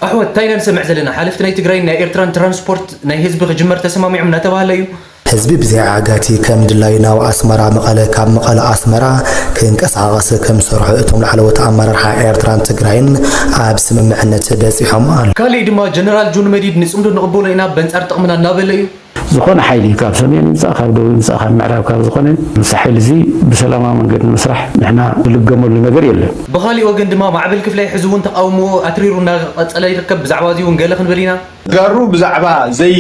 ኣሕዋት፣ እንታይ ኢና ንሰምዕ ዘለና? ሓለፍቲ ናይ ትግራይን ናይ ኤርትራን ትራንስፖርት ናይ ህዝቢ ክጅመር ተሰማሚዖም እናተባህለ እዩ። ህዝቢ ብዘይ ዓጋቲ ከም ድላዩ ናብ ኣስመራ መቐለ፣ ካብ መቐለ ኣስመራ ክንቀሳቐስ ከም ዝሰርሑ እቶም ላዕለዎት ኣመራርሓ ኤርትራን ትግራይን ኣብ ስምምዕነት በፂሖም ኣለዉ። ካሊእ ድማ ጀነራል ጆን መዲድ ንፅምዶ ንቕበሎ ኢና በንፃር ጥቕምና እናበለ እዩ። ዝኾነ ሓይሊ ካብ ሰሜን ይምፃእ ካብ ደቡብ ይምፃእ ካብ ምዕራብ ካብ ዝኾነ ምስ ሓይሊ እዚ ብሰላማዊ መንገዲ ንምስራሕ ንሕና ዝልገመሉ ነገር የለን። ብኻሊእ ወገን ድማ ማዕበል ክፍላይ ሕዚ እውን ተቓውሞኡ ኣትሪሩ እናቐፀለ ይርከብ። ብዛዕባ እዚ እውን ገለ ክንብል ኢና። ተጋሩ ብዛዕባ ዘይ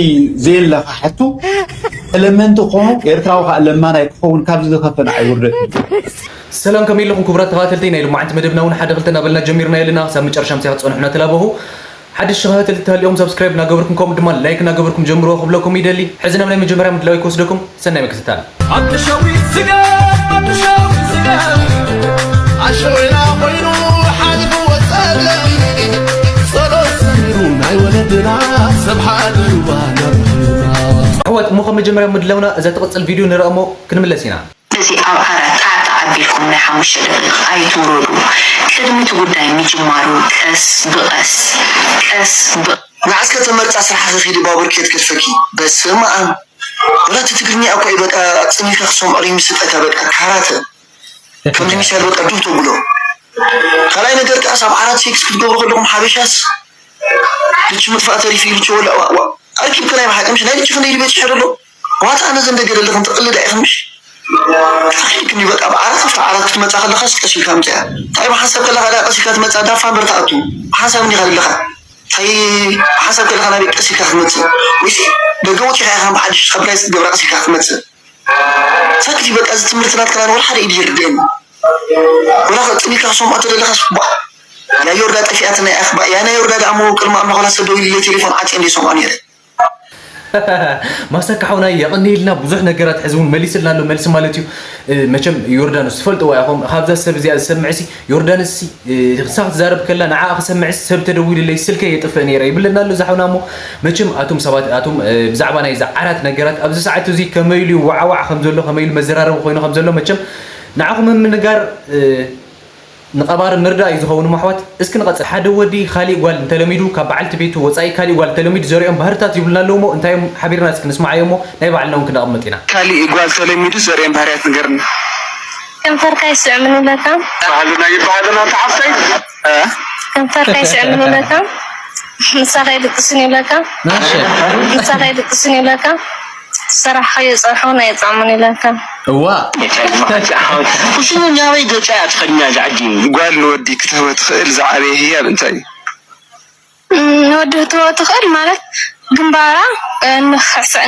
ዘየለኻ ሕቱ ተለመንቲ ክኾኑ ኤርትራዊ ከዓ ለማናይ ክኸውን ካብዚ ዝኸፈ ንዓይ ውርደት እዩ። ሰላም ከመይ ኣለኹም ክቡራት ተኸታተልተይ ናይ ሎማዓንቲ መደብና እውን ሓደ ክልተ እናበልና ጀሚርና የለና ክሳብ መጨረሻ ምሳይ ክትፀንሑና ተላበኹ። ሓደሽ ተኸታተልቲ ተሃልዮም ሳብስክራይብ እናገበርኩም ከምኡ ድማ ላይክ እናገበርኩም ጀምርዎ ክብለኩም ይደሊ። ሕዚ ናብ ናይ መጀመርያ ምድላዊ ክወስደኩም ሰናይ ምክትታል። ኣብ ሸዊት ስጋ ኣብ ሸዊት ስጋ ኣሸወና ኮይኑ ሓሊፉ ወፀለ ጸሎት ሰሚሩ ናይ ወለድና ሰብ ሓደሩባ ናብ ኣሕዋት እሞ ካብ መጀመርያ ምድላውና እዛ ትቕፅል ቪድዮ ንረኣ እሞ ክንምለስ ኢና። እዚ ኣብ ዓራት ጣዕጣዕ ኣቢልኩም ናይ ሓሙሽተ ደቂቕ ኣይትውረዱ። ቅድሚ እቲ ጉዳይ ምጅማሩ ቀስ ብቐስ ቀስ ብ። መዓስ ከተመርጻ ስራሕኺ ኪዲ ባቡር ከየትገድፈኪ በስመኣም ወላ እቲ ትግርኛ እኮ እዩ በቃ ጽኒካ ክሰምዖ ሪሚ ስጠታ በቃ ካራተ ከምዚ ሚሳይል በቃ ዱብ ተብሎ ካልኣይ ነገር ከኣስ ኣብ ዓራት ሴክስ ክትገብሩ ከለኹም ሓበሻስ ልቺ ምጥፋእ ተሪፉ እዩ ልቺ ወላ ኣርኪብኪ ናይ ብሓቂ ምሽ ናይ ልቺ ክንደይ ድቤት ሽሕር ኣሎ ዋታ ኣነ ዘንደገለልኽን ትቕልዳ ኢኽን ምሽ ኣኺልክኒ በቃ ብዓራት ኣብቲ ዓራት ክትመጻ ከለኻስ ቀስ ኢልካ ምጽኣ እንታይ ብሓንሳብ ከለኻ ዳ ቀስ ኢልካ ትመጻ ዳፋ እምበር ትኣቱ ብሓንሳብ እንዲኻ ዘለኻ እንታይ ብሓንሳብ ከለኻ ናበይ ቀስ ኢልካ ክትመጽእ ወይሲ ደገ ወጺኻ ኢኻ ብሓድሽ ሰፕራይዝ ክትገብራ ቀስ ኢልካ ክትመጽእ ሰክቲ በቃ እዚ ትምህርቲ ናትካ ናን ወላ ሓደ ኢድ ይርድእኒ ወላ ጽን ኢልካ ክሰምዖ ተደለኻስ ባ ያ ዮርዳ ጠፊኣትና ኢያ ባ ያ ናይ ዮርዳ ደኣ እሞ ቅድሚ ኣምላኽ ወላ ሰብ ደዊሉለይ ቴሌፎን ዓጽየ እንደ ይሰምዖ ነይረ ማሳካ ሓውና የቐንየልና ብዙሕ ነገራት ሕዚ እውን መሊስልና ኣሎ መልሲ ማለት እዩ መቸም ዮርዳኖስ ትፈልጥዋ ኢኹም ካብዛ ሰብ እዚኣ ዝሰምዕሲ ዮርዳኖስ ሲ ክሳ ክትዛረብ ከላ ንዓ ክሰምዕስ ሰብ ተደዊሉለይ ስልከይ የጥፍእ ነይረ ይብለና ኣሎ ዝሓውና እሞ መቸም ኣቱም ሰባት ኣቱም ብዛዕባ ናይዛ ዓራት ነገራት ኣብዚ ሰዓት እዚ ከመይሉ ዋዕዋዕ ከም ዘሎ ከመይሉ መዘራረቢ ኮይኑ ከም ዘሎ መቸም ንዓኹም ምንጋር ንቐባሪ ምርዳእ እዩ ዝኸውን እሞ ኣሕዋት እስኪ ንቐፅል ሓደ ወዲ ካሊእ ጓል እንተለሚዱ ካብ በዓልቲ ቤቱ ወፃኢ ካሊእ ጓል እንተለሚዱ ዘሪኦም ባህርታት ይብሉና ኣለዉ እሞ እንታይ እዮም ሓቢርና እስኪ ንስማዓዮ እሞ ናይ ባዕልና እውን ክነቕምጥ ኢና ካሊእ ጓል ተለሚዱ ዘሪኦም ባህርያት ንገርና ከንፈርካ ይስዕምን ይብለካ ባህልና ይበሃልና ተሓፍተይ ከንፈርካ ይስዕምን ይብለካ ንሳ ከይድቅስን ይብለካ ንሳ ከይድቅስን ይብለካ ዝሰራሕኻዮ ፀብሒ እውን ኣየጥዕሙን ኢለካ። እዋ ኩሽኑ ናበይ ገፃ እያ ትኸድና እዛ ዓዲ? ጓል ንወዲ ክትህቦ ትኽእል ዝዓበየ ህያብ እንታይ እዩ? ንወዲ ክትህቦ ትኽእል ማለት ግንባራ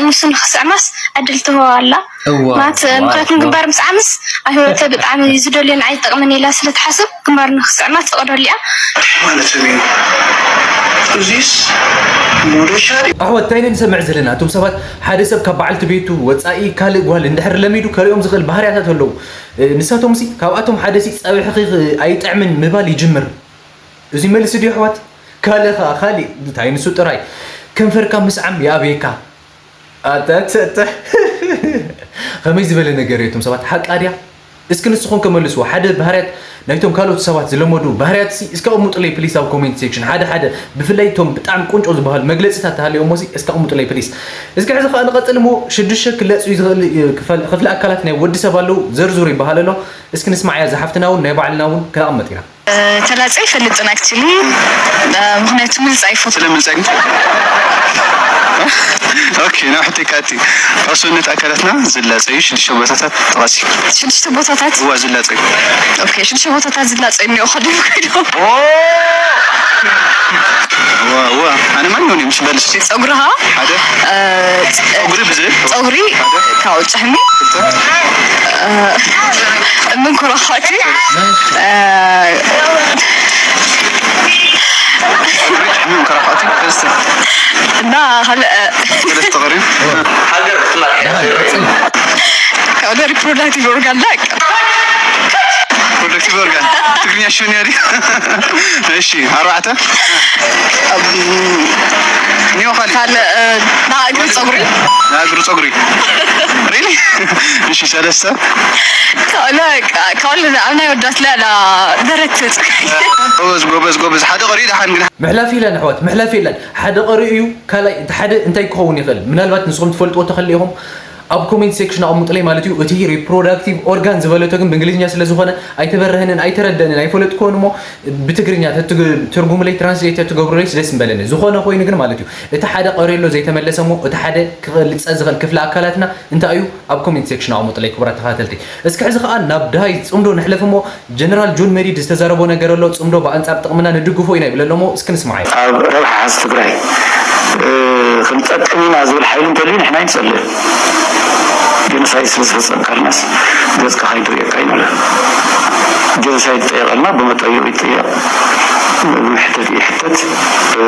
ንሱ ንክስዕማስ ዕድል ትህቦ ኣላ ማለት ምክንያቱ ግንባር ምስዓምስ ኣብ ህይወተ ብጣዕሚ ዝደልዮን ኣይጠቕምን ኢላ ስለትሓስብ ግንባር ንክስዕማ ትፈቕደሉ እያ። ማለት እዩ። እዚስ ሞደሻ ድዩ? ኣሕዋት እንታይ ኢና ንሰምዕ ዘለና? እቶም ሰባት ሓደ ሰብ ካብ በዓልቲ ቤቱ ወጻኢ ካልእ ጓል እንድሕር ለሚዱ ከርእዮም ዝኽእል ባህርያታት ኣለዉ። ንሳቶምሲ ካብኣቶም ሓደሲ ጸብሕኺ ኣይጥዕምን ምባል ይጅምር። እዚ መልሲ ድዩ ኣሕዋት? ካልእ ኸኣ ካሊእ እንታይ ንሱ ጥራይ ከንፈርካ ምስዓም ይኣብየካ። ኣተተተ ከመይ ዝበለ ነገር እዩ እቶም ሰባት ሓቃ ድያ? እስኪ ንስኹም ከመልስዎ ሓደ ባህርያት ናይቶም ካልኦት ሰባት ዝለመዱ ባህርያት ሲ እስኪ ኣቕምጡለይ ፕሊስ ኣብ ኮሜንት ሴክሽን ሓደ ሓደ ብፍላይ እቶም ብጣዕሚ ቁንጮ ዝበሃሉ መግለፂታት ተሃልዮሞ ሲ እስኪ ኣቕምጡለይ ፕሊስ እስኪ ሕዚ ከዓ ንቐፅል እሞ ሽዱሽተ ክለፁ ዝኽእል ክፍሊ ኣካላት ናይ ወዲ ሰብ ኣለዉ ዘርዙር ይበሃል ኣሎ እስኪ ንስማዕያ ዝሓፍትና እውን ናይ ባዕልና እውን ክነቕምጥ ኢና ተላፅየ ኣይፈልጥን actually ምክንያቱ ምልፃ ኣይፈቱ ስለምልፃ ግን ኦኬ ናብ ሕቶይ ከኣቲ ራስነት ኣካላትና ዝላፀዩ ሽዱሽተ ቦታታት ጥቐሲ ሽዱሽተ ቦታታት እዋ ዝላፀዩ ኦኬ ሽዱሽተ ቦታታት ዝላፀዩ እኒኦ ከዲሙ ከይዶ እዋ ኣነ ማን ይሆን ምስ በልስ ፀጉርኻ ሓደ ፀጉሪ ብዝብል ፀጉሪ ካብ ጭሕሚ ምንኮራኳዕቲ ምንኮራኳዕቲ እና ካልእ ገለ ተቐሪብ ካብ ሪፕሮዳክቲቭ ኦርጋን ዳቅ ሪፕሮዳክቲቭ ኦርጋን ትግርኛ ሽን ያዲ እሺ ኣርባዕተ ኒዮ ካሊ ካልእ ናእግሪ ጸጉሪ? ናይ እግሩ ጸጉሪ። ሪሊ? እሺ፣ ሰለስተ። ከ-፣ ላ-፣ ከ-፣ ከወል ኣብ ናይ ወዳት ላላ ደረት ጸጉሪ። ጎበዝ፣ ጎበዝ፣ ጎበዝ። ሓደ ቀሪኡ ደሓን ግን። ምሕላፍ የለን ኣሕዋት፣ ምሕላፍ የለን። ሓደ ቀሪኡ እዩ። ካልኣይ፣ እቲ ሓደ እንታይ ክኸውን ይኽእል? ምናልባት ንስኹም ትፈልጥዎ ተኸሊኹም ኣብ ኮሜንት ሴክሽን ኣቐምጡለይ ማለት እዩ። እቲ ሪፕሮዳክቲቭ ኦርጋን ዝበለቶ ግን ብእንግሊዝኛ ስለ ዝኾነ ኣይተበረህንን ኣይተረደእንን ኣይፈለጥክዎን እሞ ብትግርኛ ተትግ-፣ ትርጉምለይ ትራንስሌት ተትገብሩለይስ ደስ ምበለኒ። ዝኾነ ኮይኑ ግን ማለት እዩ እቲ ሓደ ቀርዩ ዘሎ ዘይተመለሰ እሞ እቲ ሓደ ክቕልፀ ዝኽእል ክፍሊ ኣካላትና እንታይ እዩ? ኣብ ኮሜንት ሴክሽን ኣቐምጡለይ ክቡራት ተኸታተልቲ። እስኪ ሕዚ ከዓ ናብ ድሃይ ፅምዶ ንሕለፍ እሞ ጀነራል ጆን መዲድ ዝተዛረቦ ነገር ኣሎ። ፅምዶ ብኣንፃር ጥቕምና ንድግፎ ኢና ይብል ኣሎ እሞ እስኪ ንስማዓዮ። ኣብ ረብሓ ህዝቢ ትግራይ፣ እ፣ ክንጠቅም ኢና ዝብል ሓይሊ እንተልዩ ንሕና ኣይንጸልእን። ጀኖሳይድ ስለ ዝፈጸምካልናስ ገጽካ ከይንርእየካ ኣይንብለን። ጀኖሳይድ ይጠየቐልና፣ ብመጠየቑ ይጠየቕ፣ ብሕተት ይሕተት፣ እ፣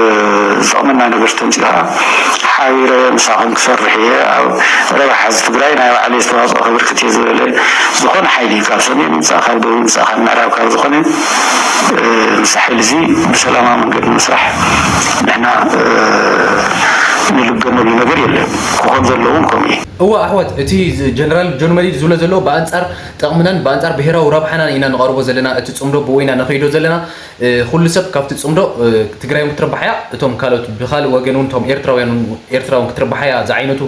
ዝጠቕመና ነገር ተምጺኡ ከዓ ሓቢረ ምሳኹም ክሰርሕ እየ፣ ኣብ ረብሓ ህዝቢ ትግራይ ናይ ባዕለይ ኣስተዋፅኦ ከበርክት እየ ዝበለ ዝኾነ ሓይሊ ካብ ሰሜን ይምጻእ፣ ካብ ደቡብ ይምጻእ፣ ካብ ምዕራብ፣ ካብ ዝኾነ፣ እ፣ ምስ ሓይሊ እዚ ብሰላማዊ መንገዲ ንምስራሕ ንሕና፣ እ፣ ንልገመሉ ነገር የለን። ክኾን ዘለዎ እውን ከምኡ እዩ። እወ ኣሕዋት፣ እቲ ዝ-፣ ጀነራል ጆን መዲድ ዝብሎ ዘሎ ብኣንጻር ጥቕምናን ብኣንጻር ብሄራዊ ረብሓናን ኢና ንቐርቦ ዘለና። እቲ ጽምዶ ብኡ ኢና ነኸይዶ ዘለና። እ፣ ኩሉ ሰብ ካብቲ ጽምዶ፣ እ፣ ትግራይ እውን ክትርባሕ እያ፣ እቶም ካልኦት ብኻልእ ወገን እውን እቶም ኤርትራውያን እውን፣ ኤርትራ እውን ክትርባሕ እያ ዝዓይነቱ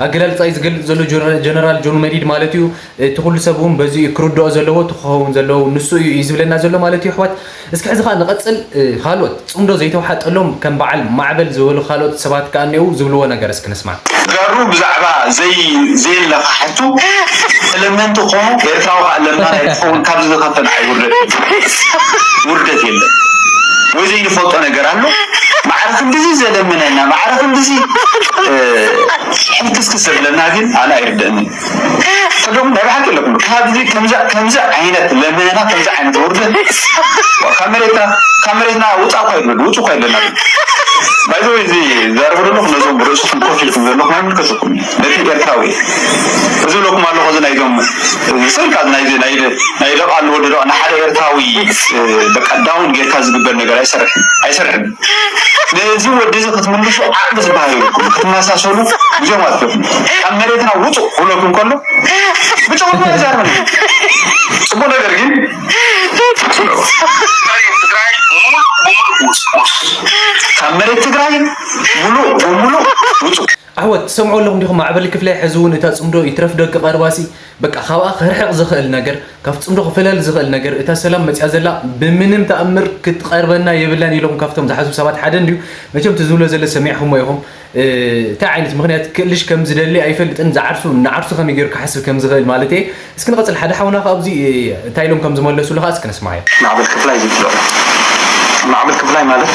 ኣገላልጻ እዩ ዝገልጽ ዘሎ ጀነ-፣ ጀነራል ጆን መዲድ ማለት እዩ። እቲ ኩሉ ሰብ እውን በዚ እዩ ክርድኦ ዘለዎ፣ እቲ ክኸውን ዘለዎ ንሱ እዩ፣ እዩ ዝብለና ዘሎ ማለት እዩ ኣሕዋት። እስኪ ሕዚ ኸዓ ንቐጽል። እ፣ ካልኦት ጽምዶ ዘይተዋሓጠሎም ከም በዓል ማዕበል ዝበሉ ካልኦት ሰባት ከኣ እኔዉ ዝብልዎ ነገር እስኪ ንስማዕ። ተጋሩ ብዛዕባ ዘይ-፣ ዘየለኻ ሕቶ ተለመንቲ ክኾኑ፣ ኤርትራዊ ከኣ ለማና ይኸውን፣ ካብዚ ዝኸፈል ዓይ ውርደት፣ ውርደት የለን። ወይ ዘይንፈልጦ ነገር ኣሎ? ማዕረ ክንድዚ ዘለምነና፣ ማዕረ ክንድዚ፣ እ፣ ሕልክስክስ ዘብለና ግን ኣነ ኣይርደእንን። ቅድም ናይ ብሓቂ ኣለኩም። ካብዚ፣ ከምዚ፣ ከምዚ ዓይነት ለመና፣ ከምዚ ዓይነት ውርደት ካብ መሬትና፣ ካብ መሬትና ውፃእ እኳ ይብሉ፣ ውፁ እኳ ይብለና። ባይዘወይ፣ እዚ ዘረብ ዘለኹ ነዞም ርእስኹም ኮፍ ኢልኩም ዘለኹም ኣይምልከተኩም። ነቲ ኤርትራዊ እዚ ብለኩም ኣለኹ፣ እዚ ናይዞም፣ እዚ ስልካ፣ እዚ ናይ፣ ናይ፣ ናይ ደቓሉ ወዲ ደቓ፣ ንሓደ ኤርትራዊ፣ እ፣ በቃ ዳውን ጌርካ ዝግበር ነገር ኣይሰርሕን፣ ኣይሰርሕን። ነዚ ወዲ እዚ ክትምልሱ ዓቕሚ ዝበሃል የብልኩም። ክትመሳሰሉ ግዜኹም ኣጥፍእኹም። ካብ መሬትና ውጹ ክብለኩም ከሎ ብጨወታ ይዛረብ። ጽቡቕ ነገር ግን ትግራይ ሙሉ በሙሉ ውጹ፣ ውጹ። ካብ መሬት ትግራይ ሙሉ በሙሉ ውጹ። ኣሕዋት፣ ትሰምዑ ኣለኹም ዲኹም? ማዕበል ክፍላይ ሕዚ እውን እታ ጽምዶ ይትረፍ ደቂ ቀርባሲ በቃ ካብኣ ክርሕቕ ዝኽእል ነገር፣ ካብ ጽምዶ ክፈለል ዝኽእል ነገር፣ እታ ሰላም መጽያ ዘላ ብምንም ተኣምር ክትቐርበና የብላን ኢሎም ካብቶም ዝሓስቡ ሰባት ሓደ እንድዩ። መቸም እቲ ዝብሎ ዘሎ ሰሚዕኹሞ ኢኹም። እ፣ እንታይ ዓይነት ምኽንያት ክእልሽ ከም ዝደሊ ኣይፈልጥን። ዝዓርሱ ንዓርሱ ከመይ ገይሩ ክሓስብ ከም ዝኽእል ማለት እየ። እስኪ ንቐጽል። ሓደ ሓውና ከኣ ኣብዚ፣ እ፣ እንታይ ኢሎም ከም ዝመለሱሉ ከኣ እስኪ ንስማዓዮ። ማዕበል ክፍላይ ዝብሎ። ማዕበል ክፍላይ ማለት፣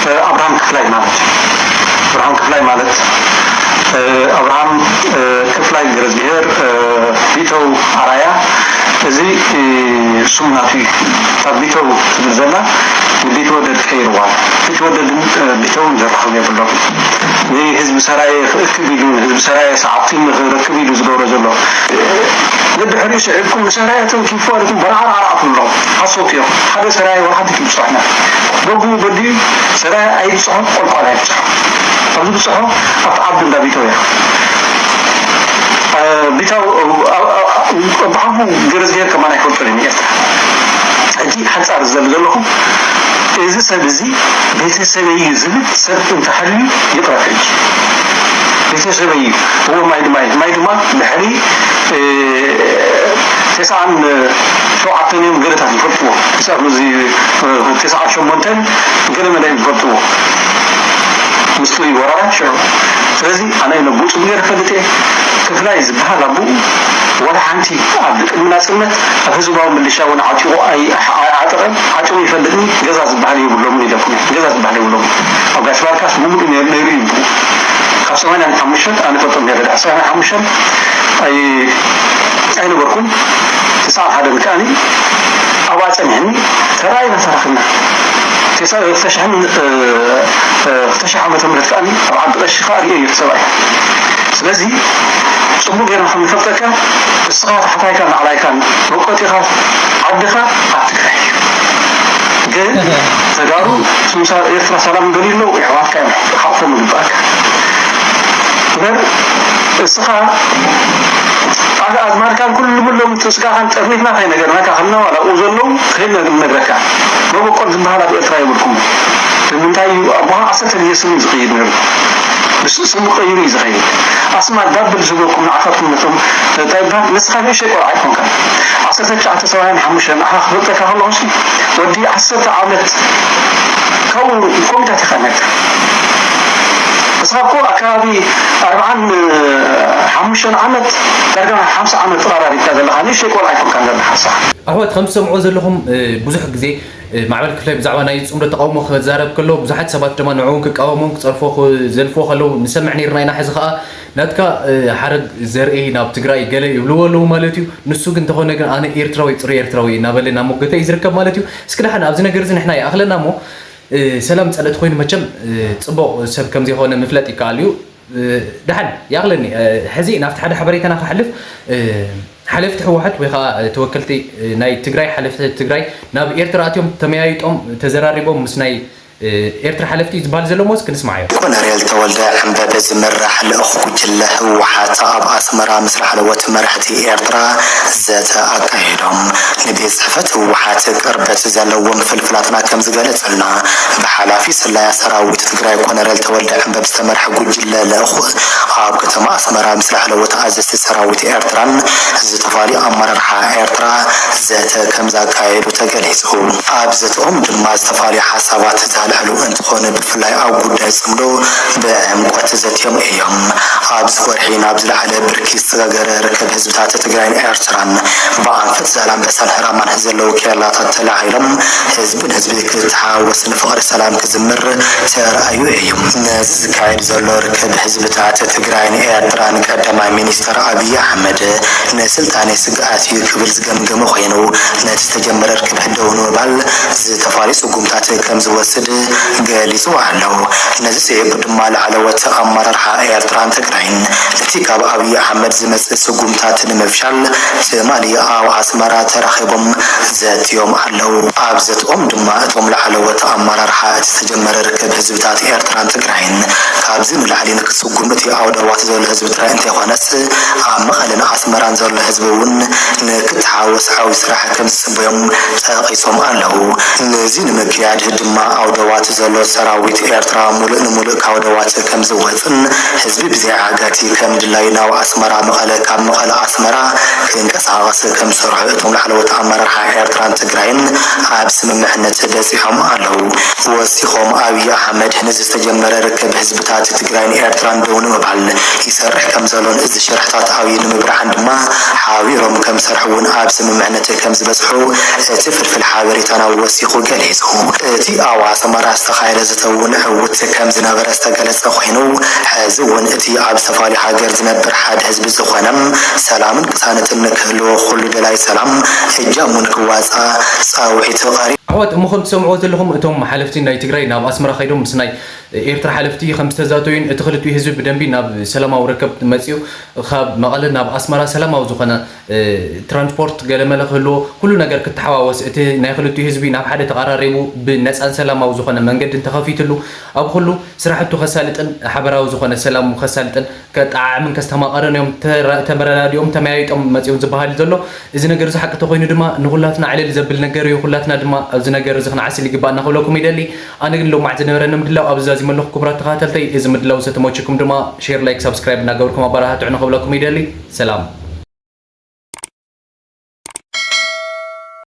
እ፣ ኣብርሃም ክፍላይ ማለት እዩ። ኣብርሃም ክፍላይ ማለት፣ እ፣ ኣብርሃም፣ እ፣ ክፍላይ ገረዝግሄር፣ እ፣ ቢተው ኣራያ፣ እዚ፣ እ፣ ስሙ ናቱ እዩ። እታ ቢተው ትብል ዘላ ንቢተወደድ ቀይርዋ። ቢተወደድን፣ እ፣ ቢተውን ዘራኽብ የብሎም። ንህዝቢ ሰራየ ክእክብ ኢሉ፣ ንህዝቢ ሰራየ ሰዓብቲ ንኽረክብ ኢሉ ዝገብሮ ዘሎ። ንድሕሪኡ ስዒብኩም ንሰራየ ተንኪፉ ኣልኩም በራዕራዕ ትብሉ ኣለኹም። ሓሰውቲ እዮም። ሓደ ሰራየ ወላ ሓንቲ ክብፅሖ ኢና። በጉ በዲኡ ሰራየ ኣይብፅሖ፣ ቆልቋል ኣይብፅሖ። ኣብ ዝብፅሖ ኣብቲ ዓዲ እንዳ ቢተው እያ። እ፣ ቢተው፣ እ፣ እ፣ እ፣ ብሓፉ ገረዝግሄር ከማን ኣይፈልጦን እዩ ንኤርትራ። ሕጂ ሓንጻር ዝዘሊ ዘለኹ፣ እዚ ሰብ እዚ ቤተሰበይ እዩ ዝብል ሰብ እንተሃልዩ ይቕረብ። ሕጂ ቤተሰበይ እዩ። እዎ፣ ማይ ድማ እዩ። ማይ ድማ ድሕሪ፣ እ፣ ተስዓን ሸውዓተን እዮም ገለታት ይፈልጥዎ። ክሳብ እዚ፣ እ፣ ተስዓን ሸሞንተን ገለ መለ እዮም ዝፈልጥዎ። ምስጢር እዩ ወራራት ሽዑ። ስለዚ ኣነ ነቦኡ ጽቡቕ ገይረ እፈልጥ እየ። ክፍላይ ዝበሃል ኣቦኡ ዋላ ሓንቲ ኣብ ቅድሚ ናጽነት ኣብ ህዝባዊ ምልሻ እውን ዓጢቑ ኣይ-፣ ኣይዓጠቐን። ዓጢቑ ይፈልጥኒ፣ ገዛ ዝበሃል የብሎምን ኢለኩም እየ። ገዛ ዝበሃል የብሎምን። ኣብ ጋሽ ባርካስ ብምሉእ ነይሩ፣ ነይሩ እዩ። ካብ ሰማንያን ሓሙሽተን ኣነ ፈልጦም ነይረ። ድሕሪ ሰማንያን ሓሙሽተን ኣይ-፣ ኣይነበርኩን። ተስዓን ሓደን ከኣኒ ኣብኣ ጸኒሕኒ። ተራኢና ተራኺብና። ተሳ-፣ ክልተ ሽሕን፣ እ፣ እ፣ ክልተ ሽሕ ዓመተ ምህረት ከኣኒ ኣብ ዓዲ ቀሺ ከኣ ርእየ እየ እቲ ሰብኣይ። ስለዚ ጽቡቕ ጌርና ከም ንፈልጠካ፣ እስኻ ታሕታይካን ላዕላይካን መቆጢኻ ዓድኻ ኣብ ትግራይ እዩ። ግን ተጋሩ ምስ ኤርትራ ሰላም እንደልዩ ኣለዉ፣ የሕዋትካ እዮም፣ ሓቕፎም ይግባእካ። እምበር እስኻ ኣዝማድካን ኩሉ ብሎም ስጋኻን ጠርኒፍና ከይነገርናካ ከለና ዋላ ኣብኡ ዘለዉ ከይድና ንነግረካ። መበቆል ዝበሃል ኣብ ኤርትራ የብልኩም። ንምንታይ እዩ ኣቦኻ ዓሰርተ ግዜ ስሙ ዝቕይር ነይሩ? ብስ-፣ ስሙ ቀይሩ እዩ ዝኸይድ። ኣስማት ዳብል ዝህበኩም ንዓኻትኩም ነቶም እንታይ ይበሃል? ንስኻ ንእሽተይ ቆልዓ ኣይኮንካን። ዓሰርተ ትሽዓተ ሰብዓን ሓሙሽተን ንዓኻ ክፈልጠካ ከለኹ ሲ ወዲ ዓሰርተ ዓመት ካብኡ ኮምታት ኢኻ ነርካ። ንስኻ እኮ ኣከባቢ ኣርብዓን ሓሙሽተን ዓመት ዳርጋ ሓምሳ ዓመት ተቐራሪብካ ዘለኻ ንእሽተይ ቆልዓ ኣይኮንካን ዘለኻ ንስኻ። ኣሕዋት፣ ከም ትሰምዕዎ ዘለኹም፣ እ፣ ብዙሕ ግዜ፣ እ፣ ማዕበል ክፍላይ ብዛዕባ ናይ ጽምዶ ተቃውሞ ክዛረብ ከሎ፣ ብዙሓት ሰባት ድማ ንዕኡ ክቃወሞም ክጸርፎ ክ-፣ ዘልፍዎ ከለዉ ንሰምዕ ነይርና ኢና። ሕዚ ኸኣ ናትካ፣ እ፣ ሓረግ ዘርኢ ናብ ትግራይ ገለ ይብልዎ ኣለዉ ማለት እዩ። ንሱ ግን እንተኾነ ግን ኣነ ኤርትራዊ፣ ጽሩይ ኤርትራዊ እናበለ እናሞገተ እዩ ዝርከብ ማለት እዩ። እስኪ ደሓን ኣብዚ ነገር እዚ ንሕና ይኣኽለና እሞ፣ እ፣ ሰላም ጸለእቲ ኮይኑ መቸም፣ እ፣ ጽቡቕ ሰብ ከም ዘይኮነ ምፍለጥ ይከኣል እዩ። እ፣ ደሓን ይኣኽለኒ። እ፣ ሕዚ ናብቲ ሓደ ሓበሬታና ክሓልፍ፣ እ፣ ሓለፍቲ ህወሓት ወይ ከዓ ተወከልቲ፣ እ፣ ናይ ትግራይ ሓለፍቲ ትግራይ ናብ ኤርትራ ኣትዮም ተመያይጦም ተዘራሪቦም ምስ ናይ፣ እ፣ ኤርትራ ሓለፍቲ ዝበሃል ዘሎ ሞስ ክንስማዓዮ። ኮነሬል ተወልደ ዕምበብ ዝምራሕ ልኡኽ ጉጅለ ህወሓት ኣብ ኣስመራ ምስ ላዕለዎት መራሕቲ ኤርትራ ዘተ ኣካይዶም። ንቤት ጽሕፈት ህወሓት ቅርበት ዘለዎም ፍልፍላትና ከም ዝገለጸልና፣ ብሓላፊ ስለያ ሰራዊት ትግራይ ኮነሬል ተወልደ ዕምበብ ዝተመርሐ ጉጅለ ልኡኽ ኣብ ከተማ ኣስመራ ምስ ላዕለዎት ኣዘዝቲ ሰራዊት ኤርትራን ዝተፈላለዩ ኣመራርሓ ኤርትራ ዘተ ከም ዘካየዱ ተገሊጹ። ኣብ ዘተኦም ድማ ዝተፈላለዩ ሓሳባት ዘልዕሉ እንትኾኑ፣ ብፍላይ ኣብ ጉዳይ ጽምዶ ብዕምቆት ዘትዮም እዮም። ኣብዚ ወርሒ ናብ ዝለዓለ ብርኪ ዝሰጋገረ ርክብ ህዝብታት ትግራይን ኤርትራን ብኣንፈት ዛላምበሳን ህራማን ዘለዉ ኬላታት ተላዒሎም ህዝቢ ንህዝቢ ክተሓዋወስን ፍቕሪ ሰላም ክዝምር ተራእዩ እዩ። ነዚ ዝካየድ ዘሎ ርክብ ህዝብታት ትግራይን ኤርትራን ቀዳማይ ሚኒስተር ኣብይ ኣሕመድ ንስልጣነይ ስግኣት እዩ ክብል ዝገምገመ ኮይኑ፣ ነቲ ዝተጀመረ ርክብ ደው ንምባል ዝተፈላለዩ ስጉምታት ከም ዝወስድ ገሊጹ ኣሎ። ነዚ ስዒቡ ድማ ላዕለዎት ኣመራርሓ ኤርትራን ትግራይን ነቲ ካብ ኣብይ ኣሕመድ ዝመጽእ ስጉምታት ንምፍሻል ትማሊ ኣብ ኣስመራ ተራኺቦም ዘትዮም ኣለዉ። ኣብ ዘትኦም ድማ እቶም ላዕለዎት ኣመራርሓ እቲ ዝተጀመረ ርክብ ህዝብታት ኤርትራን ትግራይን ካብዚ ንላዕሊ ንክስጉም እቲ ኣውደዋት ዘሎ ህዝቢ ትግራይ እንተይኮነስ ኣብ መቐለን ኣስመራን ዘሎ ህዝቢ እውን ንክተሓወስ ዓብዪ ስራሕ ከም ዝጽበዮም ጠቒሶም ኣለዉ። ነዚ ንምክያድ ድማ ኣውደዋት ዘሎ ሰራዊት ኤርትራ ሙሉእ ንሙሉእ ካብ ኣውደዋት ከም ዝወጽን ህዝቢ ብዘይ ዓጋቲ ከም ድላዩ ናብ ኣስመራ መቐለ፣ ካብ መቐለ ኣስመራ ክንቀሳቐስ ከም ዝሰርሑ እቶም ላዕለዎት ኣመራርሓ ኤርትራን ትግራይን ኣብ ስምምዕነት በጺሖም ኣለዉ። ወሲኾም ኣብይ ኣሕመድ ነዚ ዝተጀመረ ርክብ ህዝብታት ትግራይን ኤርትራን ደው ንምባል ይሰርሕ ከም ዘሎን እዚ ሽርሕታት ኣብይ ንምብርሃን ድማ ሓቢሮም ከም ዝሰርሑ እውን ኣብ ስምምዕነት ከም ዝበጽሑ እቲ ፍልፍል ሓበሬታና ወሲኹ ገሊጹ። እቲ ኣብ ኣስመራ ዝተኻየደ ዘተ እውን ዕዉት ከም ዝነበረ ዝተገለጸ ኮይኑ፣ ሕዚ እውን እቲ ኣብ ዝተፈላለዩ ሃገር ዝነብር ሓደ ህዝቢ ዝኾነ ሰላምን ቅሳነትን ንክህልዎ ኩሉ ደላይ ሰላም እጃሙ ንክዋጻእ ጻውዒት ቀሪቡ። ኣሕዋት፣ እሞ ከም ትሰምዕዎ ዘለኹም እቶም ሓለፍቲ ናይ ትግራይ ናብ ኣስመራ ከይዶም ምስ ናይ ኤርትራ ሓለፍቲ ከም ዝተዛተዩን እቲ ክልቲኡ ህዝቢ ብደንቢ ናብ ሰላማዊ ርክብ መጺኡ ካብ መቐለ ናብ ኣስመራ ሰላማዊ ዝኾነ፣ እ፣ ትራንስፖርት ገለመለ ክህልዎ ኩሉ ነገር ክተሓዋወስ እቲ ናይ ክልቲኡ ህዝቢ ናብ ሓደ ተቐራሪቡ ብነጻን ሰላማዊ ዝኾነ መንገዲ እንተኸፊትሉ ኣብ ኩሉ ስራሕቱ ከሳልጥን ሓበራዊ ዝኾነ ሰላሙ ከሳልጥን ከጠዓዕምን ከስተማቐርን እዮም ተራ-፣ ተመረዳዲኦም ተመያይጦም መጺኦም ዝበሃል ዘሎ። እዚ ነገር እዚ ሓቂ ተኾይኑ ድማ ንኹላትና ዕልል ዘብል ነገር እዩ። ኩላትና ድማ ኣብዚ ነገር እዚ ክንዓስል ይግባእና ክብለኩም ይደሊ። ኣነ ግን ሎማዕ ዝነበረኒ ምድላው ኣብዚ ዛዚመ ኣለኹ። ክቡራት ተኸታተልተይ፣ እዚ ምድላው ዝተመቸኩም ድማ ሼር፣ ላይክ፣ ሳብስክራይብ እናገበርኩም ኣበረታትዑኒ ክብለኩም ይደሊ። ሰላም።